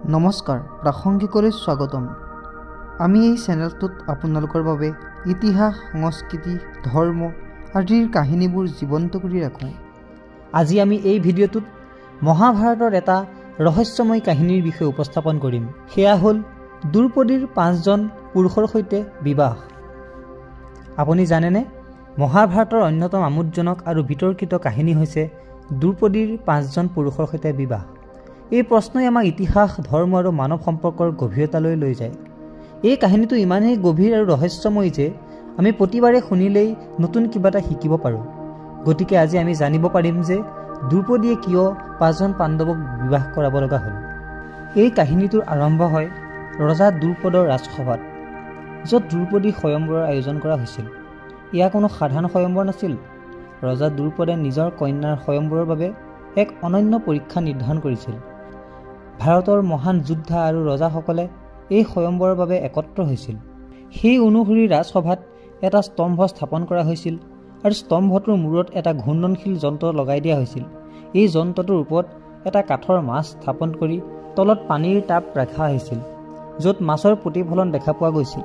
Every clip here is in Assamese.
নমস্কাৰ, প্ৰাসংগিকলৈ স্বাগতম। আমি এই চেনেলটোত আপোনালোকৰ বাবে ইতিহাস, সংস্কৃতি, ধৰ্ম আদিৰ কাহিনীবোৰ জীৱন্ত কৰি ৰাখোঁ। আজি আমি এই ভিডিঅ'টোত মহাভাৰতৰ এটা ৰহস্যময় কাহিনীৰ বিষয়ে উপস্থাপন কৰিম। সেয়া হ'ল দ্ৰৌপদীৰ 5জন পুৰুষৰ সৈতে বিবাহ। আপুনি জানেনে, মহাভাৰতৰ অন্যতম আমোদজনক আৰু বিতৰ্কিত কাহিনী হৈছে দ্ৰৌপদীৰ 5জন পুৰুষৰ সৈতে বিবাহ। এই প্ৰশ্নই আমাক ইতিহাস, ধৰ্ম আৰু মানৱ সম্পৰ্কৰ গভীৰতালৈ লৈ যায়। এই কাহিনীটো ইমানেই গভীৰ আৰু ৰহস্যময় যে আমি প্ৰতিবাৰে শুনিলেই নতুন কিবা এটা শিকিব পাৰোঁ। গতিকে আজি আমি জানিব পাৰিম যে দ্ৰৌপদীয়ে কিয় 5জন পাণ্ডৱক বিবাহ কৰাব লগা হ'ল। এই কাহিনীটোৰ আৰম্ভ হয় ৰজা দ্ৰুপদৰ ৰাজসভাত, য'ত দ্ৰৌপদী স্বয়ম্বৰৰ আয়োজন কৰা হৈছিল। এয়া কোনো সাধাৰণ স্বয়ম্বৰ নাছিল। ৰজা দ্ৰুপদে নিজৰ কন্যাৰ স্বয়ম্বৰৰ বাবে এক অনন্য পৰীক্ষা নিৰ্ধাৰণ কৰিছিল। ভাৰতৰ মহান যোদ্ধা আৰু ৰজাসকলে এই স্বয়ম্বৰৰ বাবে একত্ৰ হৈছিল। সেই অনুসৰি ৰাজসভাত এটা স্তম্ভ স্থাপন কৰা হৈছিল আৰু স্তম্ভটোৰ মূৰত এটা ঘূৰ্ণনশীল যন্ত্ৰ লগাই দিয়া হৈছিল। এই যন্ত্ৰটোৰ ওপৰত এটা কাঠৰ মাছ স্থাপন কৰি তলত পানীৰ টাব ৰখা হৈছিল, য'ত মাছৰ প্ৰতিফলন দেখা পোৱা গৈছিল।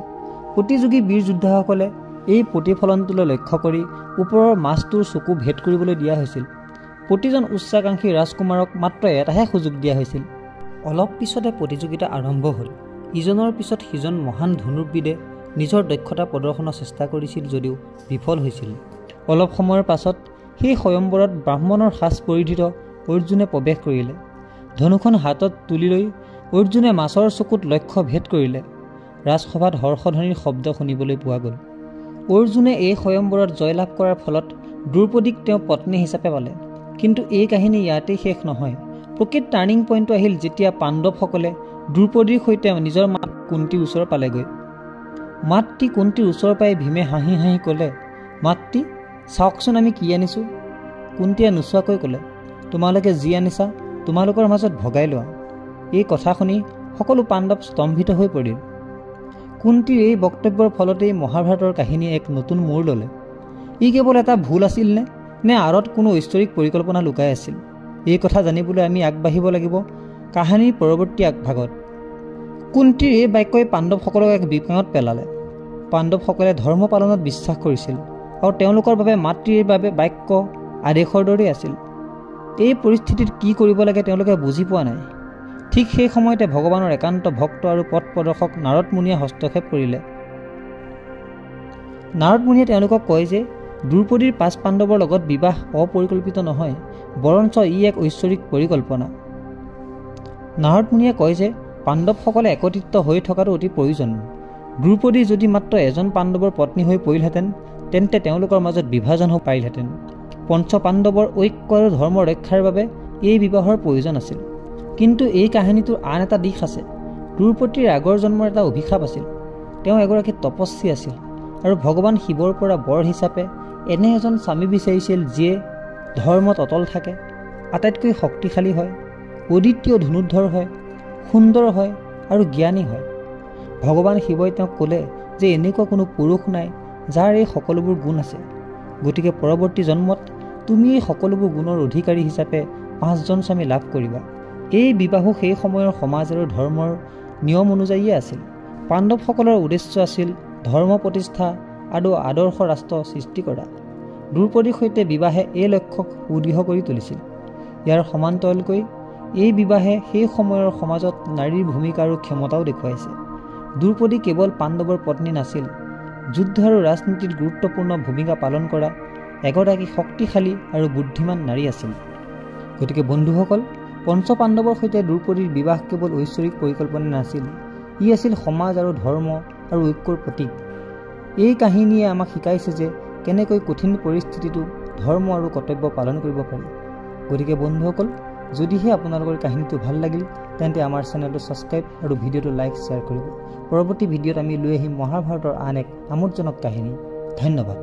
প্ৰতিযোগী বীৰ যোদ্ধাসকলে এই প্ৰতিফলনটোলৈ লক্ষ্য কৰি ওপৰৰ মাছটোৰ চকু ভেদ কৰিবলৈ দিয়া হৈছিল। প্ৰতিজন উচ্চাকাংক্ষী ৰাজকুমাৰক মাত্ৰ এটাহে সুযোগ দিয়া হৈছিল। অলপ পিছতে প্ৰতিযোগিতা আৰম্ভ হ'ল। ইজনৰ পিছত সিজন মহান ধনুৰ্বিদে নিজৰ দক্ষতা প্ৰদৰ্শনৰ চেষ্টা কৰিছিল যদিও বিফল হৈছিল। অলপ সময়ৰ পাছত সেই স্বয়ম্বৰত ব্ৰাহ্মণৰ সাজ পৰিধিত অৰ্জুনে প্ৰৱেশ কৰিলে। ধনুখন হাতত তুলি লৈ অৰ্জুনে মাছৰ চকুত লক্ষ্য ভেদ কৰিলে। ৰাজসভাত হৰ্ষধ্বনিৰ শব্দ শুনিবলৈ পোৱা গ'ল। অৰ্জুনে এই স্বয়ম্বৰত জয়লাভ কৰাৰ ফলত দ্ৰৌপদীক তেওঁ পত্নী হিচাপে পালে। কিন্তু এই কাহিনী ইয়াতেই শেষ নহয়। প্ৰকৃত টাৰ্ণিং পইণ্টটো আহিল যেতিয়া পাণ্ডৱসকলে দ্ৰৌপদীৰ সৈতে নিজৰ মাত কুন্তীৰ ওচৰ পালেগৈ। মাতৃ কুন্তীৰ ওচৰ পাই ভীমে হাঁহি হাঁহি ক'লে, মাতৃ, চাওকচোন আমি কি আনিছোঁ। কুন্তীয়ে নোচোৱাকৈ ক'লে, তোমালোকে যি আনিছা তোমালোকৰ মাজত ভগাই লোৱা। এই কথা শুনি সকলো পাণ্ডৱ স্তম্ভিত হৈ পৰিল। কুন্তীৰ এই বক্তব্যৰ ফলতেই মহাভাৰতৰ কাহিনীয়ে এক নতুন মূৰ ল'লে। ই কেৱল এটা ভুল আছিল নে আঁৰত কোনো ঐশ্বৰিক পৰিকল্পনা লুকাই আছিল? এই কথা জানিবলৈ আমি আগবাঢ়িব লাগিব কাহিনীৰ পৰৱৰ্তী আগভাগত। কুন্তীৰ এই বাক্যই পাণ্ডৱসকলক এক বিপাঙত পেলালে। পাণ্ডৱসকলে ধৰ্ম পালনত বিশ্বাস কৰিছিল আৰু তেওঁলোকৰ বাবে মাতৃৰ বাবে বাক্য আদেশৰ দৰেই আছিল। এই পৰিস্থিতিত কি কৰিব লাগে তেওঁলোকে বুজি পোৱা নাই। ঠিক সেই সময়তে ভগৱানৰ একান্ত ভক্ত আৰু পথ প্ৰদৰ্শক নাৰদ মুনিয়ে হস্তক্ষেপ কৰিলে। নাৰদ মুনিয়ে তেওঁলোকক কয় যে দ্ৰৌপদীৰ 5 পাণ্ডৱৰ লগত বিবাহ অপৰিকল্পিত নহয়, বৰঞ্চ ই এক ঐশ্বৰিক পৰিকল্পনা। নাৰদ মুনিয়ে কয় যে পাণ্ডৱসকলে একত্ৰিত হৈ থকাটো অতি প্ৰয়োজন। দ্ৰৌপদী যদি মাত্ৰ এজন পাণ্ডৱৰ পত্নী হৈ পৰিলহেঁতেন, তেন্তে তেওঁলোকৰ মাজত বিভাজন হ'ব পাৰিলহেঁতেন। পঞ্চ পাণ্ডৱৰ ঐক্য আৰু ধৰ্ম ৰক্ষাৰ বাবে এই বিবাহৰ প্ৰয়োজন আছিল। কিন্তু এই কাহিনীটোৰ আন এটা দিশ আছে। দ্ৰৌপদীৰ আগৰ জন্মৰ এটা অভিশাপ আছিল। তেওঁ এগৰাকী তপস্বী আছিল আৰু ভগৱান শিৱৰ পৰা বৰ হিচাপে এনে এজন স্বামী বিচাৰিছিল যিয়ে ধৰ্মত অটল থাকে, আটাইতকৈ শক্তিশালী হয়, অদ্বিতীয় ধনুৰ্ধৰ হয়, সুন্দৰ হয় আৰু জ্ঞানী হয়। ভগৱান শিৱই তেওঁক ক'লে যে এনেকুৱা কোনো পুৰুষ নাই যাৰ এই সকলোবোৰ গুণ আছে। গতিকে পৰৱৰ্তী জন্মত তুমি এই সকলোবোৰ গুণৰ অধিকাৰী হিচাপে 5জন স্বামী লাভ কৰিবা। এই বিবাহো সেই সময়ৰ সমাজ আৰু ধৰ্মৰ নিয়ম অনুযায়ীয়ে আছিল। পাণ্ডৱসকলৰ উদ্দেশ্য আছিল ধৰ্ম প্ৰতিষ্ঠা আৰু আদৰ্শ ৰাষ্ট্ৰ সৃষ্টি কৰা। দ্ৰৌপদীৰ সৈতে বিবাহে এই লক্ষ্যক সুদৃঢ় কৰি তুলিছিল। ইয়াৰ সমান্তৰালকৈ এই বিবাহে সেই সময়ৰ সমাজত নাৰীৰ ভূমিকা আৰু ক্ষমতাও দেখুৱাইছে। দ্ৰৌপদী কেৱল পাণ্ডৱৰ পত্নী নাছিল, যুদ্ধ আৰু ৰাজনীতিত গুৰুত্বপূৰ্ণ ভূমিকা পালন কৰা এগৰাকী শক্তিশালী আৰু বুদ্ধিমান নাৰী আছিল। গতিকে বন্ধুসকল, পঞ্চ পাণ্ডৱৰ সৈতে দ্ৰৌপদীৰ বিবাহ কেৱল ঐশ্বৰিক পৰিকল্পনা নাছিল, ই আছিল সমাজ আৰু ধৰ্ম আৰু ঐক্যৰ প্ৰতীক। এই কাহিনীয়ে আমাক শিকাইছে যে কেনেকৈ কঠিন পৰিস্থিতিতো ধৰ্ম আৰু কৰ্তব্য পালন কৰিব পাৰি। গতিকে বন্ধুসকল, যদিহে আপোনালোকৰ কাহিনীটো ভাল লাগিল তেন্তে আমাৰ চেনেলটো ছাবস্ক্ৰাইব আৰু ভিডিঅ'টো লাইক শ্বেয়াৰ কৰিব। পৰৱৰ্তী ভিডিঅ'ত আমি লৈ আহিম মহাভাৰতৰ আন এক আমোদজনক কাহিনী। ধন্যবাদ।